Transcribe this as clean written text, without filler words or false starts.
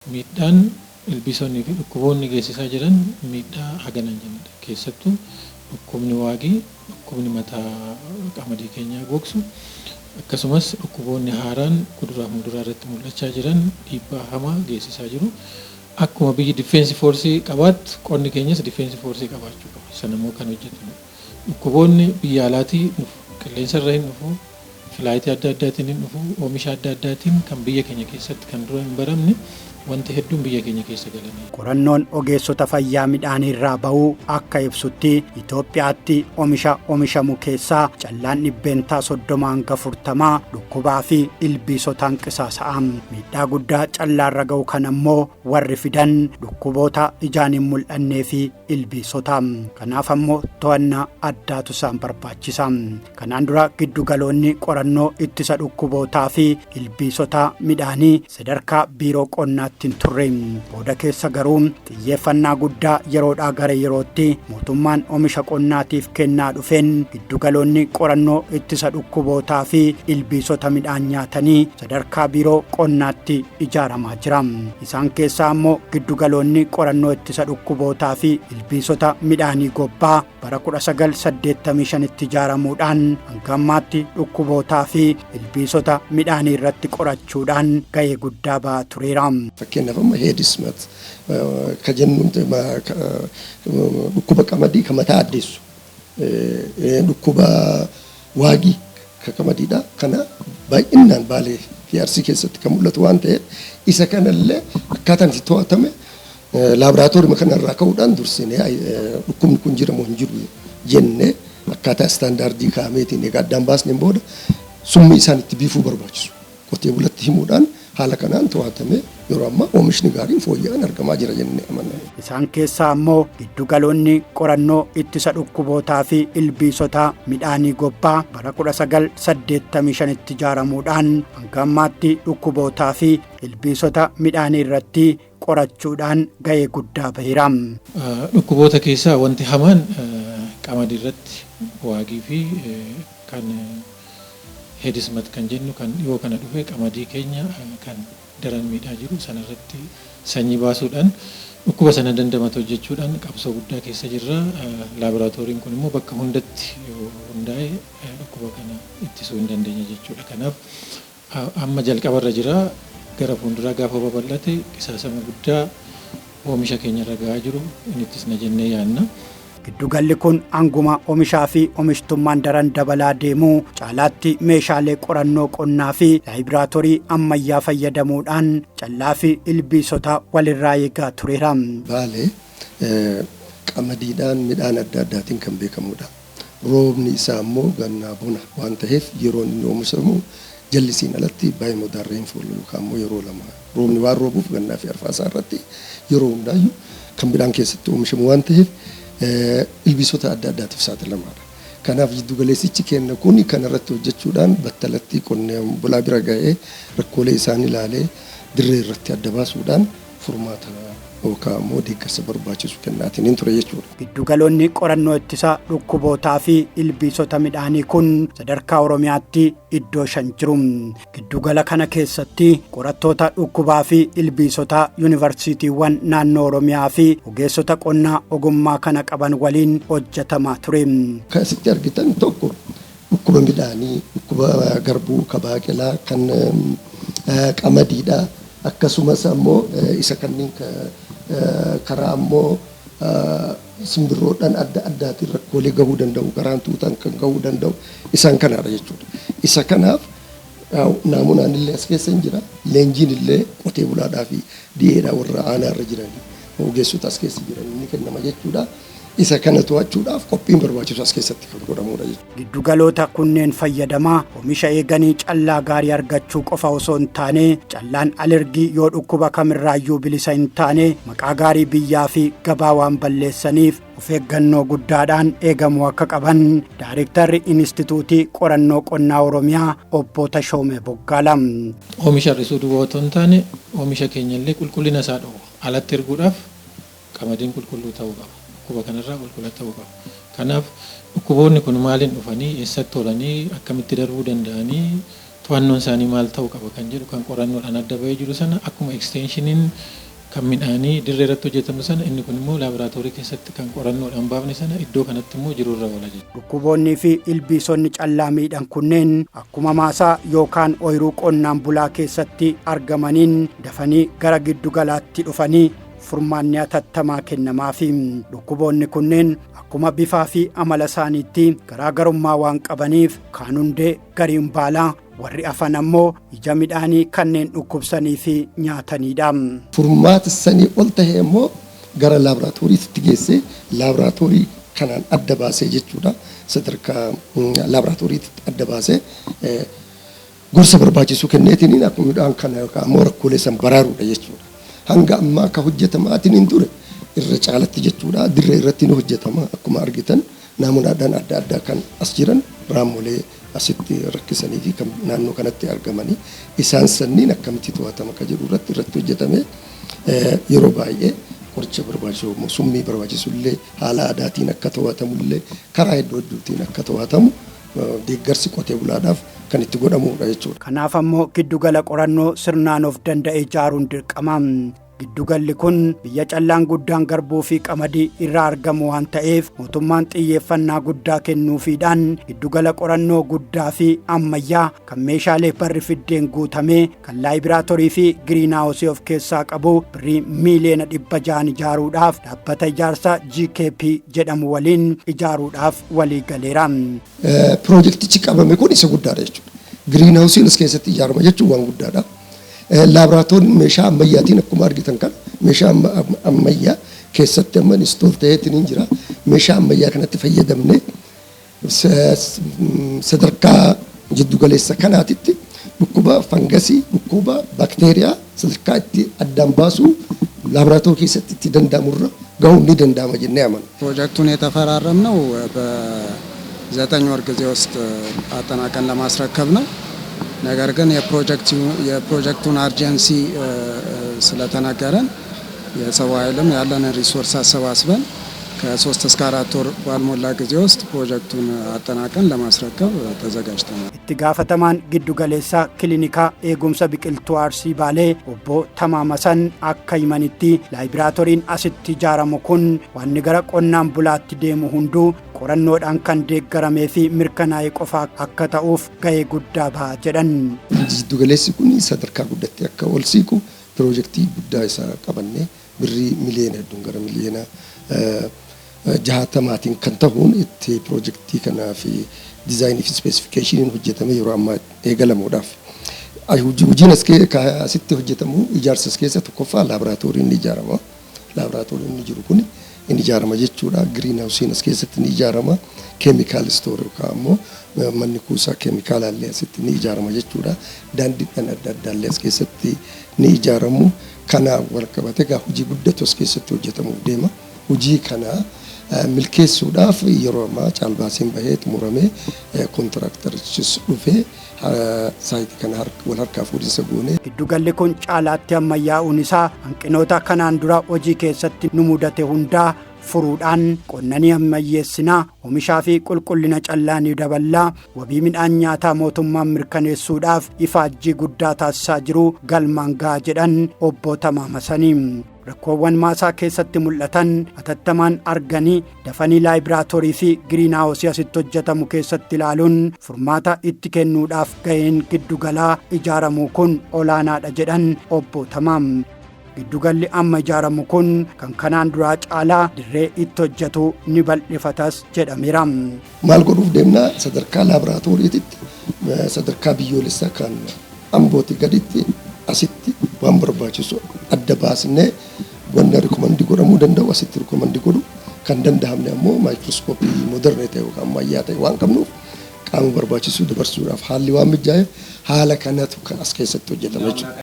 Miidhaan ilbiisonnii fi dhukkuboonni geessisaa jiran miidhaa hagana hin jennedha. Keessattuu dhukkubni waagii, dhukkubni mataa qamadii keenyaa gogsu, akkasumas dhukkuboonni haaraan kuduraa fi muduraa irratti mul'achaa jiran dhiibbaa hamaa geessisaa jiru. Akkuma biyyi defense force qabaattu, qonni keenyas defense force qabaachuu qaba. Sana immoo kan hojjetu. Dhukkuboonni biyya alaatii dhufu, qilleensa irra hin dhufu, flight adda addaatiin hin dhufu, oomisha adda addaatiin kan biyya keenya keessatti kan dura hin baramne wanti hedduun biyya keenya keessa galanii. Qorannoon ogeessota fayyaa midhaanii irraa ba'uu akka ibsutti, Itoophiyaatti oomisha oomishamu keessaa callaan 30% hanga 40 dhukkubaa fi ilbiisotaan qisaasa'a. Miidhaa guddaa callaarra ga'u kan ammoo warri fidan dhukkuboota ijaan hin mul'annee fi ilbiisota. Kanaaf ammoo to'annaa addaatu isaan barbaachisa. Kanaan dura giddugaloonni qorannoo ittisa dhukkubootaa fi ilbiisota midhaanii sadarkaa biiroo qonnaatti hin turre. Booda keessa garuu xiyyeeffannaa guddaa yeroodhaa gara yerootti mootummaan oomisha qonnaatiif kennaa dhufeen giddugaloonni qorannoo ittisa dhukkubootaa fi ilbiisota midhaan nyaatanii sadarkaa biiroo qonnaatti ijaaramaa jira. Isaan keessaa ammoo giddugaloonni qorannoo ittisa dhukkubootaa fi ilbiisota midhaanii Gobbaa bara 1985tti ijaaramuudhaan hanga ammaatti dhukkubootaa fi ilbiisota midhaanii irratti qorachuudhaan ga'ee guddaa ba'aa tureera. Fakkeenyaaf, amma head smut ka jennuun, dhukkuba qamadii ka mataa addeessu, dhukkuba waagii ka qamadiidha. Kana baay'inaan Baalee fi Arsii keessatti kan mul'atu waan ta'eef, isa kanallee akkaataan itti to'atame laaboraatoorii kanarraa ka'uudhaan dursinee dhukkubni kun jira moo hin jiru jennee, akkaataa istaandaardii kaa'ameetiin egaa addaan baasneen booda, summii isaan itti biifuu barbaachisu qotee bulatti himuudhaan, haala kanaan to'atamee yeroo ammaa oomishni gaariin fooyya'aan argamaa jira jennee amanna. Isaan keessaa ammoo giddugaloonni qorannoo ittisa dhukkubootaa fi ilbiisota midhaanii Gobbaa bara 1985tti ijaaramuudhaan hanga ammaatti dhukkubootaa fi ilbiisota midhaanii irratti qorachuudhaan ga'ee guddaa baheera. Dhukkuboota keessaa wanti hamaan qamadii irratti waagii fi kan head smut kan jennu, kan dhiyoo kana dhufe, qamadii keenya kan daran miidhaa jiru sanarratti sanyii baasuudhaan dhukkuba sana dandamatu hojjechuudhaan qabsoo guddaa keessa jirra. Laaboraatooriin kun immoo bakka hundatti yoo hundaa'e dhukkuba kana ittisuu hin dandeenya jechuudha. Kanaaf amma jalqabarra jira. Gara fuulduraa gaafa babal'ate qisaasama guddaa oomisha keenya irra gahaa jiru inni ittisna jennee yaadna. Giddugalli kun hanguma oomishaa fi oomishtummaan daran dabalaa deemuu caalaatti meeshaalee qorannoo qonnaa fi laaboraatoorii ammayyaa fayyadamuudhaan callaa fi ilbiisota walirraa eegaa tureera. Baalee qamadiidhaan, midhaan adda addaatiin kan beekamudha. Roobni isaa immoo gannaa bona waan ta'eef, yeroon inni oomishamu jallisiin alatti bimodal rainfall yookaan immoo yeroo lama roobni waan roobuuf, gannaa fi arfaasaa irratti yeroo hundaayyuu kan midhaan keessatti oomishamu waan ta'eef, ilbiisota adda addaatiif saaxilamaadha. Kanaaf jiddu galeessichi kenna kun kan irratti hojjechuudhaan battalatti qonnaan bulaa bira ga'ee rakkoolee isaan ilaalee dirree irratti adda baasuudhaan furmaata yookaan immoo deeggarsa barbaachisu kennaatiin ture jechuudha. Giddugaloonni qorannoo ittisa dhukkubootaa fi ilbiisota midhaanii kun sadarkaa Oromiyaatti iddoo shan jiru. Giddugala kana keessatti qorattoota dhukkubaa fi ilbiisota yuunivarsiitiiwwan naannoo Oromiyaa fi ogeessota qonnaa ogummaa kana qaban waliin hojjetamaa ture. Kan asitti argitan tokko dhukkuba midhaanii, dhukkuba garbuu, ka baaqelaa, kan qamadiidha. Akkasumas ammoo isa kanneen karaa ammoo simbirroodhaan adda addaatiin rakkoolee gahuu danda'u, karaan tuutaan kan gahuu danda'u isaan kanaadha jechuudha. Isa kanaaf naamunaan illee as keessa hin jira. Leenjiin illee qotee bulaadhaa fi DA'dhaa warra aanaa irra jiranii, ogeessota as keessa jiran ni kennama jechuudha. Isa kana to'achuudhaaf qophiin barbaachisu as keessatti kan godhamudha jechuudha. Giddugaloota kunneen fayyadamaa oomisha eeganii callaa gaarii argachuu qofa osoo hin taane, callaan alergii yoo dhukkuba kamirraayyuu bilisa hin taane maqaa gaarii biyyaa fi gabaa waan balleessaniif of eeggannoo guddaadhaan eegamuu akka qaban Daarektarri Inistituutii Qorannoo Qonnaa Oromiyaa Obbo Tashoomee Boggaala. Oomisha hir'isuu duwwaa otoo hin taane, oomisha keenya illee qulqullina isaa dhowwa. Alatti erguudhaaf qamadiin qulqulluu ta'uu qaba. Dhukkuba kanarraa qulqulla ta'uu qaba. Kanaaf dhukkuboonni kun maaliin dhufanii, eessatti oolanii, akkamitti darbuu danda'anii, To'annoon isaanii maal ta'uu qaba kan jedhu kan qorannoodhaan adda bahee jiru sana akkuma extensioniin kan midhaanii dirree irratti hojjetamu sana inni kun immoo laaboraatoorii keessatti kan qorannoodhaan baafne sana iddoo kanatti immoo jiruurra oola jechuudha. Dhukkuboonnii fi ilbiisonni callaa miidhan kunneen akkuma maasaa yookaan ooyiruu qonnaan bulaa keessatti argamaniin dafanii gara giddu galaatti dhufanii furmaanni hatattamaa kennamaafi. Dhukkuboonni kunneen akkuma bifaa fi amala isaaniitti garaagarummaa waan qabaniif kaan hundee, gariin baalaa, warri afan ammoo ija midhaanii kanneen dhukkubsanii fi nyaatanidha. Furmaata sanii ol ta'e immoo gara laaboraatooriitti geessee laaboraatoorii kanaan adda baasee jechuudha. Sadarkaa laaboraatooriitti adda baasee gorsa barbaachisu kenneetiin akkuma midhaan kana yookaan ammoo rakkoolee san baraaruudha jechuudha. Hanga ammaa akka hojjetamaatiin hin ture irra caalatti jechuudha. Dirree irratti ni hojjetama akkuma argitan naamunaadhaan adda addaa kan as jiran raammolee asitti rakkisanii fi kan naannoo kanatti argamanii isaan sanniin akkamitti to'atama ka jedhu irratti hojjetame yeroo baay'ee qoricha barbaachisu summii barbaachisu illee haala aadaatiin akka to'atamu illee karaa hedduu hedduutiin akka to'atamu deeggarsi qotee bulaadhaaf kan itti godhamudha jechuudha. Kanaaf ammoo giddugala qorannoo sirnaan of danda'e ijaaruun dirqama. Giddugalli kun biyya callaan guddaan garbuu fi qamadii irraa argamu waan ta'eef mootummaan xiyyeeffannaa guddaa kennuufiidhaan giddugala qorannoo guddaa fi ammayyaa kan meeshaalee barri fiddeen guutamee kan laayibiraatoorii fi greenhouse of keessaa qabu birrii miiliyoona 600 ijaaruudhaaf dhaabbata ijaarsaa GKP jedhamu waliin ijaaruudhaaf walii galeera. Piroojeektichi qabame kun isa guddaadha jechuudha. Greenhouseiin as keessatti ijaarama jechuun waan guddaadha. Laaboraatooriin meeshaa ammayyaatiin akkuma argitan kana meeshaa ammayyaa keessatti amma install ta'eetiin hin jira. Meeshaa ammayyaa kanatti fayyadamnee sadarkaa jiddugaleessa kanaatitti dhukkuba fangasii, dhukkuba baakteeriyaa sadarkaa itti addaan baasuu laaboraatoorii keessatti itti danda'amurra gahuun ni danda'ama jennee amanna. ፕሮጀክቱን የተፈራረምነው በ9 ወር ጊዜ ውስጥ አጠናቀን ለማስረከብ ነው። ነገር ግን የፕሮጀክቱን urgency ስለተነገረን የሰው ኃይልም ያለንን resource አሰባስበን ከ3 እስከ 4 ወር ባልሞላ ጊዜ ውስጥ ፕሮጀክቱን አጠናቀን ለማስረከብ ተዘጋጅተናል። Itti gaafatamaan giddugaleessa kilinika eegumsa biqiltuu Arsii Baalee obbo Tamaamasan akka himanitti laayibiraatooriin asitti ijaaramu kun wanni gara qonnaan bulaatti deemu hunduu qorannoodhaan kan deeggaramee fi mirkanaa'e qofa akka ta'uuf ga'ee guddaa ba'a jedhan. Jiddugaleessi kun sadarkaa guddatti akka ol siiqu piroojeektii guddaa isaa qabannee birrii miliyoona hedduun gara miliyoona 60maatiin kan ta'uun itti piroojeektii kanaa fi diizaayinii fi specificationiin hojjetame yeroo ammaa eegalamuudhaaf. Hojiin asitti hojjetamu ijaarsa as keessa tokkoffaa laaboraatooriin ni ijaarama. Laaboraatooriin inni jiru kun inni ijaarama jechuudha. Greenhouseiin as keessatti ni ijaarama. Chemical store yookaan ammoo manni kuusaa keemikaalaallee asitti ni ijaarama jechuudha. Daandiidhaan adda addaallee as keessatti ni ijaaramu. Kana wal qabate egaa hojii guddatu as keessatti hojjetamuuf deema. Hojii kana milkeessuudhaaf yeroo ammaa caalbaasiin bahee xumuramee kontiraakterichis dhufee saayitii kana wal harkaa fuudhinsa goonee. Giddugalli kun caalaatti ammayyaa'uun isaa hanqinoota kanaan dura hojii keessatti nu mudate hundaa furuudhaan qonna ni ammayyeessinaa, oomishaa fi qulqullina callaa ni daballaa, wabii midhaan nyaataa mootummaan mirkaneessuudhaaf ifaajjii guddaa taasisaa jiru galmaan ga'a jedhan obbo Tamaamasanii. Rakkoowwan maasaa keessatti mul'atan hatattamaan arganii dafanii laayibiraatoorii fi greenhouse asitti hojjetamu keessatti ilaaluun furmaata itti kennuudhaaf ga'een giddugalaa ijaaramuu kun olaanaadha jedhan obbo Tamaam. Giddugalli amma ijaaramu kun kan kanaan duraa caalaa dirree itti hojjetu ni bal'ifatas jedhameera. Maal godhuuf deemnaa? Sadarkaa laaboraatooriititti sadarkaa biyyoolessaa kan Ambootii gaditti asitti waan barbaachisu adda baasnee wanna recommend godhamuu danda'u asitti recommend godhu, kan danda'amne ammoo maayikirooskooppii modern ta'e yookaan ammayyaa ta'e waan qabnuuf qaama barbaachisu dabarsuudhaaf haalli waan mijaa'eef haala kanatu kan as keessatti hojjetama jechuudha.